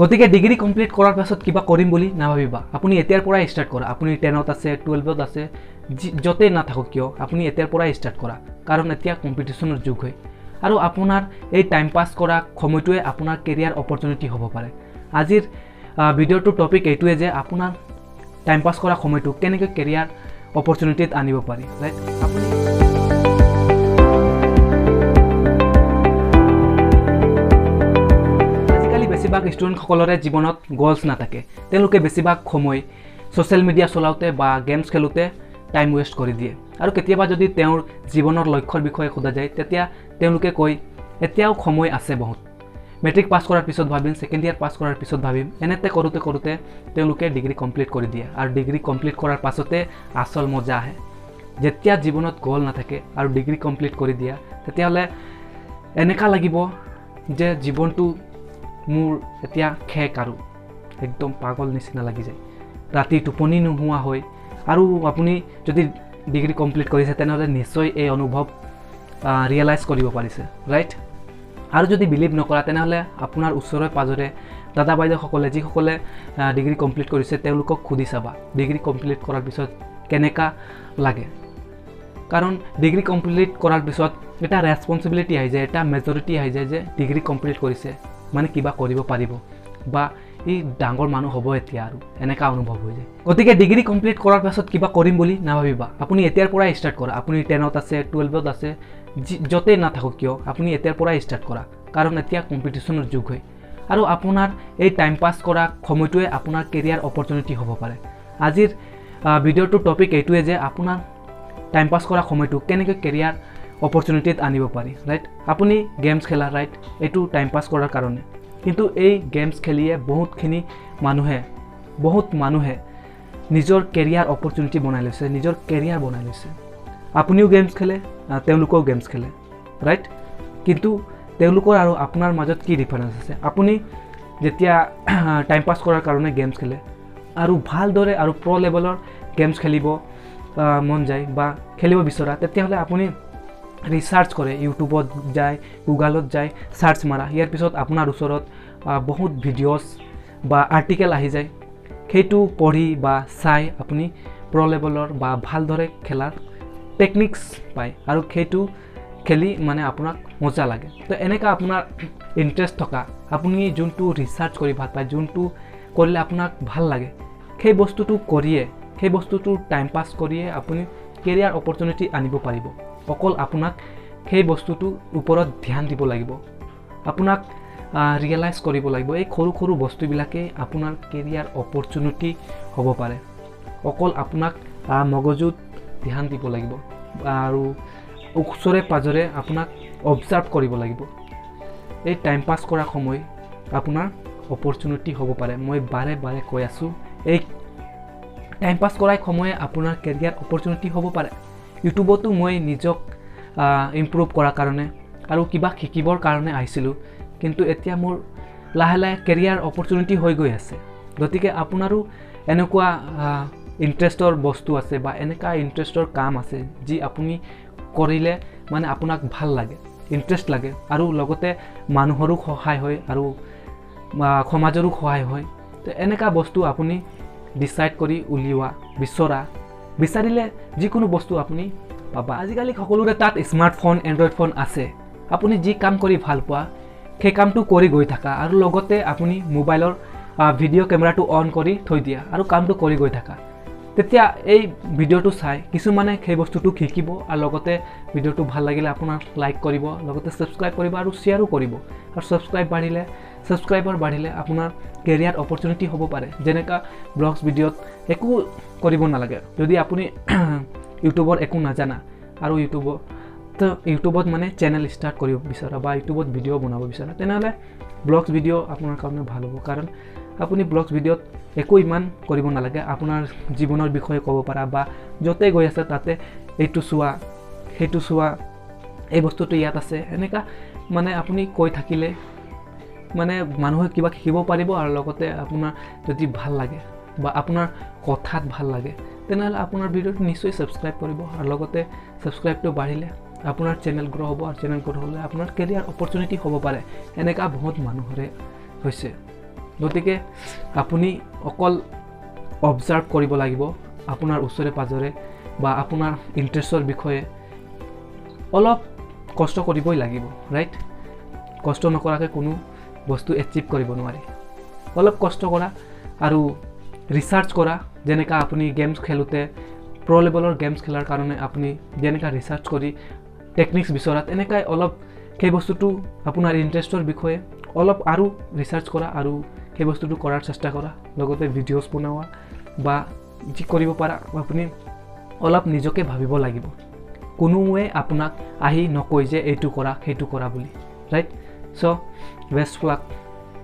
গতিকে degree complete কৰাৰ পাছত কিবা কৰিম বুলি নাভাবিবা। আপুনি এতিয়াৰ পৰাই ষ্টাৰ্ট কৰা। আপুনি 10ত আছে, 12ত আছে, য'তেই নাথাকক কিয় আপুনি এতিয়াৰ পৰাই ষ্টাৰ্ট কৰা, কাৰণ এতিয়া কম্পিটিশ্যনৰ যুগ হয় আৰু আপোনাৰ এই টাইম পাছ কৰা সময়টোৱে আপোনাৰ কেৰিয়াৰ অপৰচুনিটি হ'ব পাৰে। আজিৰ ভিডিঅ'টোৰ টপিক এইটোৱে যে আপোনাৰ টাইম পাছ কৰা সময়টো কেনেকৈ কেৰিয়াৰ অপৰচুনিটিত আনিব পাৰি, ৰাইট? আপুনি আজিকালি বেছিভাগ ষ্টুডেণ্টসকলৰে জীৱনত গ'লছ নাথাকে। তেওঁলোকে বেছিভাগ সময় ছ'চিয়েল মিডিয়া চলাওঁতে বা গেমছ খেলোঁতে টাইম ৱেষ্ট কৰি দিয়ে। আৰু কেতিয়াবা যদি তেওঁৰ জীৱনৰ লক্ষ্যৰ বিষয়ে সোধা যায়, তেতিয়া তেওঁলোকে কয় এতিয়াও সময় আছে বহুত, মেট্ৰিক পাছ কৰাৰ পিছত ভাবিম, ছেকেণ্ড ইয়েৰ পাছ কৰাৰ পিছত ভাবিম। এনেতে কৰোঁতে কৰোঁতে তেওঁলোকে ডিগ্ৰী কমপ্লিট কৰি দিয়ে আৰু ডিগ্ৰী কমপ্লিট কৰাৰ পাছতে আচল মজা আহে। যেতিয়া জীৱনত গ'ল নাথাকে আৰু ডিগ্ৰী কমপ্লিট কৰি দিয়া, তেতিয়াহ'লে এনেকুৱা লাগিব যে জীৱনটো মোৰ এতিয়া শেষ আৰু একদম পাগল নিচিনা লাগি যায়, ৰাতি টোপনি নোহোৱা হয়। আৰু আপুনি যদি ডিগ্ৰী কমপ্লিট কৰিছে তেনেহ'লে নিশ্চয় এই অনুভৱ ৰিয়েলাইজ কৰিব পাৰিছে, ৰাইট? আৰু যদি বিলিভ নকৰা তেনেহ'লে আপোনাৰ ওচৰে পাঁজৰে দাদা বাইদেউসকলে যিসকলে ডিগ্ৰী কমপ্লিট কৰিছে তেওঁলোকক সুধি চাবা ডিগ্ৰী কমপ্লিট কৰাৰ পিছত কেনেকুৱা লাগে। কাৰণ ডিগ্ৰী কমপ্লিট কৰাৰ পিছত এটা ৰেচপনচিবিলিটি আহি যায়, এটা মেজৰিটি আহি যায় যে ডিগ্ৰী কমপ্লিট কৰিছে মানে কিবা কৰিব পাৰিব বা ই ডাঙৰ মানুহ হ'ব এতিয়া, আৰু এনেকুৱা অনুভৱ হৈ যায়। গতিকে ডিগ্ৰী কমপ্লিট কৰাৰ পাছত কিবা কৰিম বুলি নাভাবিবা। আপুনি এতিয়াৰ পৰাই ষ্টাৰ্ট কৰা। আপুনি 10ত আছে, 12ত আছে, য'তেই নাথাকক কিয় আপুনি এতিয়াৰ পৰাই ষ্টাৰ্ট কৰা, কাৰণ এতিয়া কম্পিটিশ্যনৰ যুগ হয় আৰু আপোনাৰ এই টাইম পাছ কৰা সময়টোৱে আপোনাৰ কেৰিয়াৰ অপৰচুনিটি হ'ব পাৰে। আজিৰ ভিডিঅ'টোৰ টপিক এইটোৱে যে আপোনাৰ টাইম পাছ কৰা সময়টো কেনেকৈ কেৰিয়াৰ অপৰচুনিটিত আনিব পাৰি, ৰাইট? আপুনি গেমছ খেলা, ৰাইট? এইটো টাইম পাছ কৰাৰ কাৰণে। কিন্তু এই গেমছ খেলিয়ে বহুতখিনি মানুহে, বহুত মানুহে নিজৰ কেৰিয়াৰ অপৰচুনিটি বনাই লৈছে, নিজৰ কেৰিয়াৰ বনাই লৈছে। আপুনিও গেমছ খেলে, তেওঁলোকেও গেমছ খেলে, ৰাইট? কিন্তু তেওঁলোকৰ আৰু আপোনাৰ মাজত কি ডিফাৰেঞ্চ আছে? আপুনি যেতিয়া টাইম পাছ কৰাৰ কাৰণে গেমছ খেলে আৰু ভালদৰে আৰু প্ৰ' লেভেলৰ গেমছ খেলিব মন যায় বা খেলিব বিচৰা, তেতিয়াহ'লে আপুনি ৰিচাৰ্চ কৰে, ইউটিউবত যায়, গুগলত যায়, চাৰ্চ মাৰা। ইয়াৰ পিছত আপোনাৰ ওচৰত বহুত ভিডিঅ'ছ বা আৰ্টিকেল আহি যায়, সেইটো পঢ়ি বা চাই আপুনি প্ৰ' লেভেলৰ বা ভালদৰে খেলাৰ টেকনিক্স পায় আৰু সেইটো খেলি মানে আপোনাক মজা লাগে। তো এনেকুৱা আপোনাৰ ইণ্টাৰেষ্ট থকা, আপুনি যোনটো ৰিচাৰ্চ কৰি ভাল পায়, যোনটো কৰিলে আপোনাক ভাল লাগে, সেই বস্তুটো কৰিয়ে, সেই বস্তুটো টাইম পাছ কৰিয়ে আপুনি কেৰিয়াৰ অপৰচুনিটি আনিব পাৰিব। অকল আপোনাক সেই বস্তুটোৰ ওপৰত ধ্যান দিব লাগিব, আপোনাক ৰিয়েলাইজ কৰিব লাগিব। এই সৰু সৰু বস্তুবিলাকেই আপোনাৰ কেৰিয়াৰ অপৰচুনিটি হ'ব পাৰে। অকল আপোনাক মগজুত ধ্যান দিব লাগিব আৰু ওচৰে পাঁজৰে আপোনাক অবজাৰ্ভ কৰিব লাগিব। এই টাইম পাছ কৰা সময় আপোনাৰ অপৰচুনিটি হ'ব পাৰে। মই বাৰে বাৰে কৈ আছোঁ, এই টাইম পাছ কৰাই সময়ে আপোনাৰ কেৰিয়াৰ অপৰচুনিটি হ'ব পাৰে। ইউটিউবতো মই নিজক ইম্প্ৰুভ কৰাৰ কাৰণে আৰু কিবা শিকিবৰ কাৰণে আহিছিলোঁ, কিন্তু এতিয়া মোৰ লাহে লাহে কেৰিয়াৰ অপৰচুনিটি হৈ গৈ আছে। গতিকে আপোনাৰো এনেকুৱা ইণ্টাৰেষ্টৰ বস্তু আছে বা এনেকুৱা ইণ্টাৰেষ্টৰ কাম আছে যি আপুনি কৰিলে মানে আপোনাক ভাল লাগে, ইণ্টাৰেষ্ট লাগে আৰু লগতে মানুহৰো সহায় হয় আৰু সমাজৰো সহায় হয়। তো এনেকুৱা বস্তু আপুনি ডিচাইড কৰি উলিওৱা, বিচৰা, বিচাৰিলে যিকোনো বস্তু আপুনি পাবা। আজিকালি সকলোৰে তাত স্মাৰ্টফোন, এণ্ড্ৰইড ফোন আছে। আপুনি যি কাম কৰি ভাল পোৱা সেই কামটো কৰি গৈ থাকা আৰু লগতে আপুনি মোবাইলৰ ভিডিঅ' কেমেৰাটো অন কৰি থৈ দিয়া আৰু কামটো কৰি গৈ থাকা। তেতিয়া এই ভিডিঅ'টো চাই কিছুমানে সেই বস্তুটো শিকিব আৰু লগতে ভিডিঅ'টো ভাল লাগিলে আপোনাক লাইক কৰিব, লগতে ছাবস্ক্ৰাইব কৰিব আৰু শ্বেয়াৰো কৰিব। আৰু ছাবস্ক্ৰাইবাৰ বাঢ়িলে আপোনাৰ কেৰিয়াৰ অপৰচুনিটি হ'ব পাৰে। যেনেকুৱা ব্লগছ ভিডিঅ'ত একো কৰিব নালাগে, যদি আপুনি ইউটিউবৰ একো নাজানা আৰু ইউটিউবত মানে চেনেল ষ্টাৰ্ট কৰিব বিচাৰা বা ইউটিউবত ভিডিঅ' বনাব বিচাৰা, তেনেহ'লে ব্লগছ ভিডিঅ' আপোনাৰ কাৰণে ভাল হ'ব। কাৰণ আপুনি ব্লগছ ভিডিঅ'ত একো ইমান কৰিব নালাগে, আপোনাৰ জীৱনৰ বিষয়ে ক'ব পাৰা বা য'তে গৈ আছে তাতে এইটো চোৱা, সেইটো চোৱা, এই বস্তুটো ইয়াত আছে, এনেকুৱা মানে আপুনি কৈ থাকিলে মানে মানুহে কিবা শিকিব পাৰিব। আৰু লগতে আপোনাৰ যদি ভাল লাগে বা আপোনাৰ কথাত ভাল লাগে তেনেহ'লে আপোনাৰ ভিডিঅ'টো নিশ্চয় ছাবস্ক্ৰাইব কৰিব আৰু লগতে ছাবস্ক্ৰাইবটো বাঢ়িলে আপোনাৰ চেনেল গ্ৰ' হ'ব আৰু চেনেল গ্ৰ' হ'লে আপোনাৰ কেৰিয়াৰ অপৰচুনিটি হ'ব পাৰে। এনেকুৱা বহুত মানুহৰে হৈছে। গতিকে আপুনি অকল অবজাৰ্ভ কৰিব লাগিব আপোনাৰ ওচৰে পাঁজৰে বা আপোনাৰ ইণ্টাৰেষ্টৰ বিষয়ে অলপ কষ্ট কৰিবই লাগিব, ৰাইট? কষ্ট নকৰাকৈ কোনো বস্তু এচিভ কৰিব নোৱাৰি। অলপ কষ্ট কৰা আৰু ৰিচাৰ্চ কৰা। যেনেকা আপুনি গেমছ খেলোঁতে প্ৰ' লেভেলৰ গেমছ খেলাৰ কাৰণে আপুনি যেনেকা ৰিচাৰ্চ কৰি টেকনিক্স বিচৰা, তেনেকাই অলপ সেই বস্তুটো আপোনাৰ ইণ্টাৰেষ্টৰ বিষয়ে অলপ আৰু ৰিচাৰ্চ কৰা আৰু সেই বস্তুটো কৰাৰ চেষ্টা কৰা, লগতে ভিডিঅ'ছ বনোৱা বা যি কৰিব পাৰা। আপুনি অলপ নিজকে ভাবিব লাগিব, কোনোৱে আপোনাক আহি নকয় যে এইটো কৰা সেইটো কৰা বুলি, ৰাইট? চ' বেষ্ট লাক।